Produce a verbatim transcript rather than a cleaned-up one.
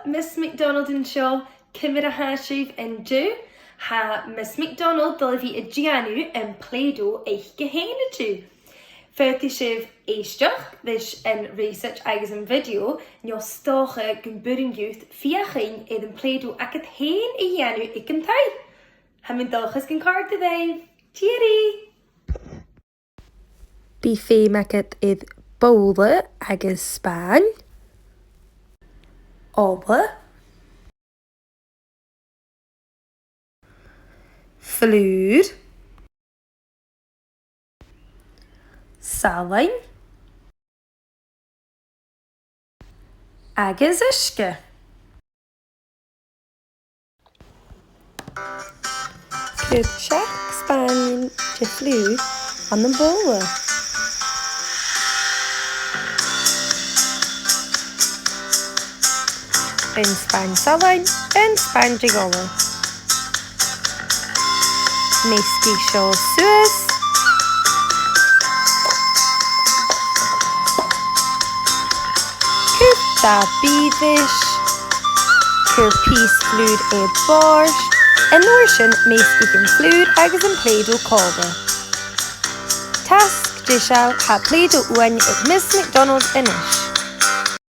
Miss McDonald an seo, ciamar a tha sibh an-diugh? Tha Miss McDonald a' dol a bhith a' dèanamh am Play-Doh aice fhèin an-diugh. Faodaidh sibh èisteachd ris an research agus am video, no 's dòcha gum b' urrainn dhut feuchainn air am Play-Doh agad fhèin a dhèanamh aig an taigh. Tha mi an dòchas gun còrd e ribh. Tìoraidh! Bidh feum agad air bobhla agus spàin, ola, flùr, salann agus uisge. Cuir seachd spàin de fhlùr ann am bobhla. Aon spàin salann, aon spàin de dh'ola. Measgaich seo suas. Cuir dà bhìdeas. Cuir pìos flùir air bòrd. An uair sin, measgaich am flùr agus am Play-Doh còmhla. Tasg deiseil, tha Play-Doh uaine aig Miss McDonald a-nis.